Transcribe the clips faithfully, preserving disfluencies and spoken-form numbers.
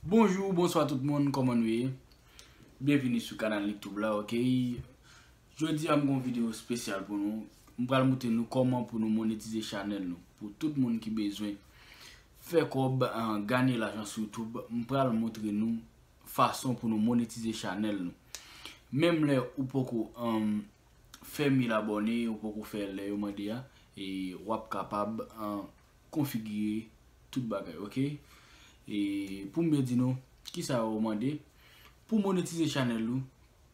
Bonjou, bonswa tout moun, kòman nou ye? Byenvini sou kanal YouTube la, oke? Jodi a m gon videyo espesyal pou nou. M pral montre nou kòman pou nou monetize chanèl nou. Pou tout moun ki bezwen fè kòb, ah, ganye lajan sou YouTube, m pral montre nou fason pou nou monetize chanèl nou. Menm lè ou poko, um, fè mil abòne, ou poko fè lè yo mande a, e w ap kapab, ah, konfigire tout bagay, oke? E pou m byen di nou, kisa yo mande? Pou monetize chanèl ou,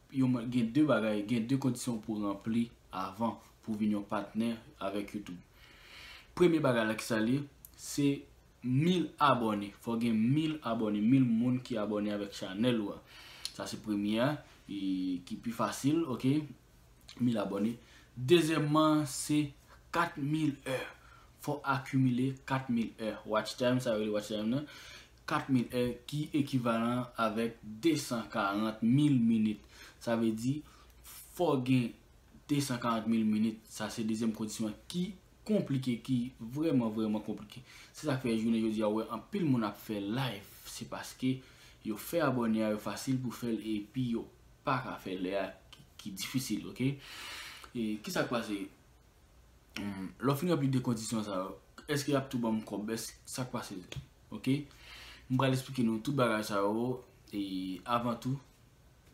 yo man-, gen de bagay, gen de kondisyon pou ranpli avan pou vin yon patnè avèk YouTube. Premye bagay la, kisa l ye? Se mil abòne. Fò gen mil abòne, mil moun ki abòne avèk chanèl ou a. Sa se premye a, e ki pi fasil, oke? Mil abòne. Dezyèmman, se kat mil è. Fò akimile kat mil è. Watch time, sa yo rele watch time nan. Kat mil è ki ekivalan avèk de san karant mil minit. Sa vle di, fò gen de san karant mil minit. Sa se dezyèm kondisyon an ki konplike, ki vrèman, vrèman konplike. Se sa k fè jounen jodi a, ou wè anpil moun ap fè live. Se paske yo fè abòne a, yo fasil pou fè l, epi yo pa ka fè lè a ki, ki difisil, oke? E kisa k pase? Hmm, lè w fin ranpli de kondisyon sa yo, èske y ap tou ban m kòb? Èske, sa k pase? Oke? M pral eksplike nou tout bagay sa yo, e avan tou,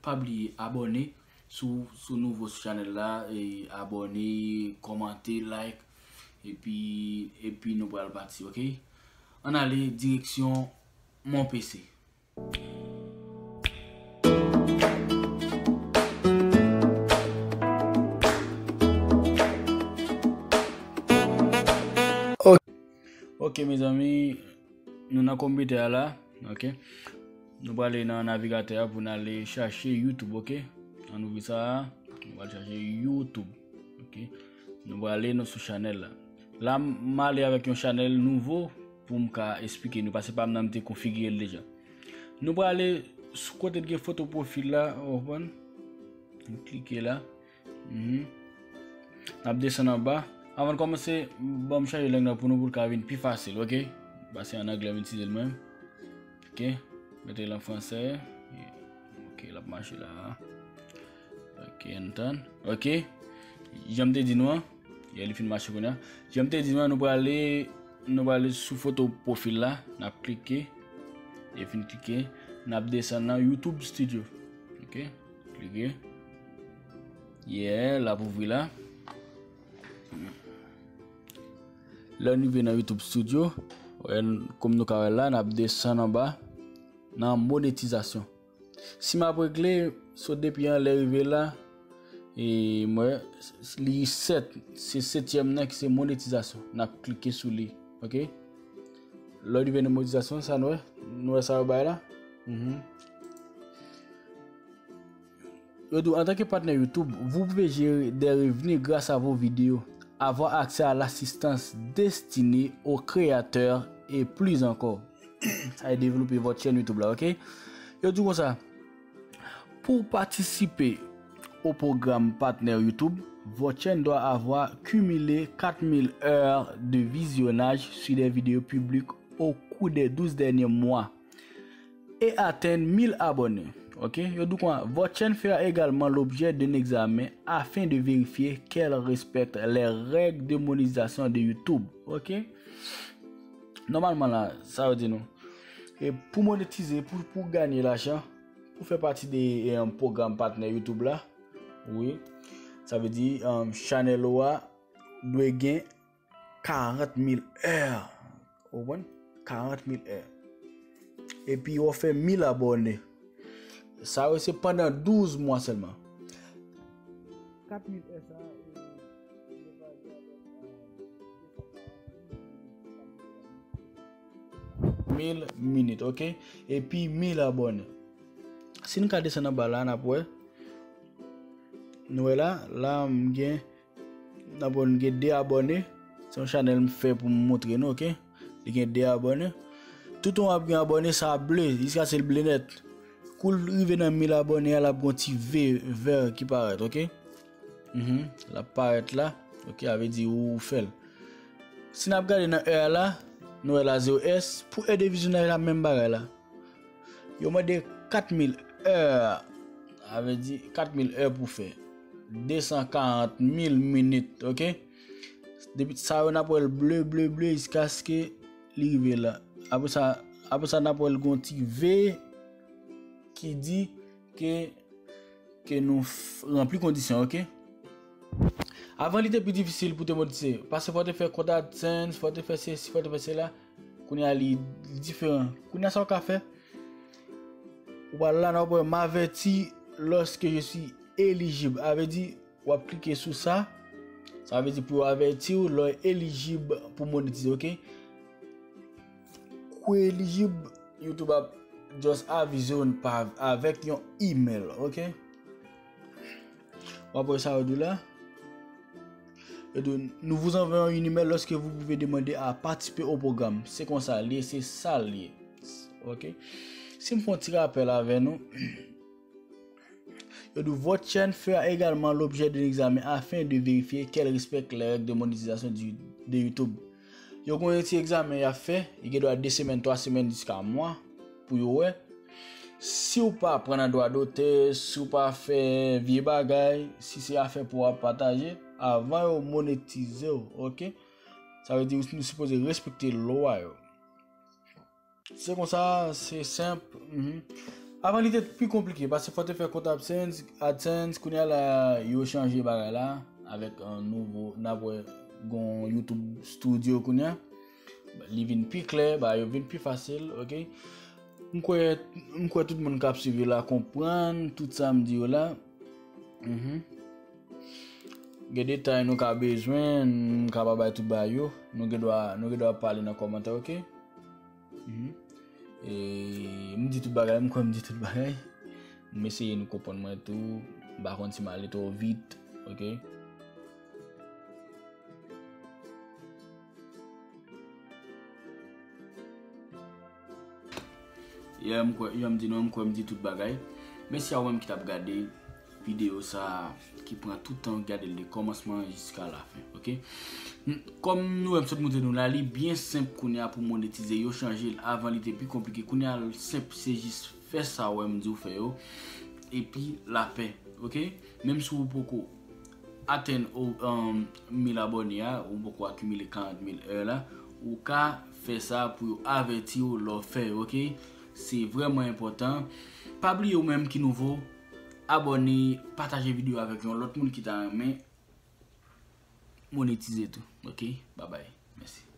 pa bliye abòne si w, si w nouvo sou chanèl la, e abòne, kòmante, like, epi, epi nou pral pati, oke? Ann ale direksyon mon P C. Ok, mezanmi, nou nan konpitè a la, ok. Nou prale nan navigatè a pou n ale chache YouTube, ok. Ann ouvri sa, nou pral chache YouTube, ok. Nou prale nou sou chanèl la. La, m ale avèk yon chanèl nouvo pou m ka esplike nou, paske pa m nan m te konfigire l deja. Nou prale sou kote gen foto pwofil la, w konprann? Nou klike la. Mhm. N ap desann anba. Avan n kòmanse, ban m chanje lang nan pou nou, pou l ka vin pi fasil, ok? Pase an anglè, m itilize l mwen. Ok? Mete l an fransè. Ok, l ap mache la. Ok, ann tann. Ok. Jan m te di nou an, e li fin mache kounye a. Jan m te di nou an, nou prale, nou prale sou foto pwofil la, n ap klike. E fin klike, n ap desann nan YouTube Studio. Ok, klike. Yeah, l ap ouvri la. Lè n rive nan YouTube Studio, wè, kòm nou ka wè la, n ap desann anba nan monetizasyon. Si m ap regle, so depi anlè rive la, e mwen, li sèt, se setyèm nan ki se monetizasyon. N ap klike sou li, ok? Lè w rive nan monetizasyon, sa nou wè, nou wè sa yo bay la? Mhm. Yo di w, en tant que partenaire YouTube, vous pouvez gérer des revenus grâce à vos vidéos, avoir accès à l'assistance destinée aux créateurs et plus encore. Sa e devlope vòt chèn YouTube la, ok? Yo di w konsa, pour participer au programme partenaire YouTube, votre chaîne doit avoir cumulé quatre mille heures de visionnage sur des vidéos publiques au cours des douze derniers mois et atteindre mille abonnés. Ok? Yo di w konsa, votre chaîne fera également l'objet d'un examen afin de vérifier qu'elle respecte les règles de monétisation de YouTube. Ok? Nòmalman la, sa yo di nou. E pou monetize, pou, pou ganye lajan, pou fè pati de, e, pwogram patnè YouTube la, wi, sa vle di, um, chanèl ou a dwe gen karant mil è. Ou konprann? Karant mil è. Epi w fè mil abòne. Sa yo se pandan douz mwa sèlman. Kat mil è sa, e, mil minit, ok? Epi mil abòne. Si n ka desann anba la, n ap wè. Nou wè la, la m gen, n ap wè m gen de abòne. Se yon chanèl m fè pou m montre nou, ok? Li gen de abòne. Toutan w ap gen abòne, sa ble, jiskaske l ble nèt. Kou l rive nan mil abòne a, l ap gen yon ti V vè ki parèt, ok? Mhm. L ap parèt la, ok? A vle di ou, ou fè l. Si n ap gade nan è a la, nou wè la zewo è. Pou è de vizyonaj la, menm bagay la. Yo mande kat mil è. Sa vle di kat mil è pou fè. De san karant mil minit, oke? Depi sa yo n ap wè l ble, ble, ble, jiskaske li rive la. Apre sa, apre sa n ap wè l gon ti V ki di ke, ke nou f-, ranpli kondisyon, oke? Avan li te pi difisil pou te monetize. Paske fò te fè kont AdSense, fò te fè sesi, fò te fè sela. Kounye a li, li diferan. Kounye a sa w ka fè, ou pral la nan w ap wè m avèti lorsque je suis éligible. Sa vle di, w ap klike sou sa. Sa vle di pou yo avèti w lè w elijib pou monetize, oke? Kou elijib, YouTube ap just avize w pa avèk yon email, oke? W ap wè sa yo di w la. Yo di w, nous vous envoyons une email lorsque vous pouvez demander à participer au programme. Se konsa l ye, se sa l ye. Oke? Si m fè yon ti rapèl avè nou, yo di w, votre chaîne fera également l'objet d'un examen afin de vérifier qu'elle respecte les règles de monétisation du, de YouTube. Yo gen yon ti egzamen y ap fè, li gen dwa de semèn, twa semèn, jiska mwa pou yo wè. Si w pa pran nan dwa dotè, si w pa fè vye bagay, si se afè pou w ap pataje, avan yo monetize w, oke? Sa vle di nou sipoze respekte lwa yo. Se konsa, se senp. Mhm. Avan li te pi konplike, paske fò te fè kont AdSense, AdSense, kounye a la, yo chanje bagay la, avèk, euh, nouvo, n ap wè gon YouTube Studio kounye a. Li vin pi klè, bagay yo vin pi fasil, oke? M kwè, m kwè tout moun k ap swiv yo la konprann tout sa m di yo la. Mhm. Gen detay nou ka bezwen, m ka pa bay tout bagay yo. Nou gen dwa, nou gen dwa pale nan kòmantè, oke? Mhm. E, m di tout bagay, m kwè m di tout bagay. M eseye nou konprann mwen tou. M pa konn si m ale twò vit, oke? Yeah, m kwè, yeah, m di nou, m kwè m di tout bagay. Mèsi a ou menm ki t ap gade videyo sa a, ki pran tout tan gade l de kòmansman jiska lafen, oke? N-, kòm nou wè m sot montre nou la, li byen senp kounye a pou monetize, yo chanje l, avan li te pi konplike, kounye a l senp, se jis fè sa w wè m di w fè yo, epi lapè, oke? Menm si w poko atenn o, um, mil abòne a, ou poko akimile karant mil è la, ou ka fè sa pou yo avèti w lè w fè yo, oke? Se vrèman enpòtan. Pa bliye ou menm ki nouvo, abòne, pataje videyo avèk yon lòt moun ki ta renmen monetize tou, oke? Babay, mèsi.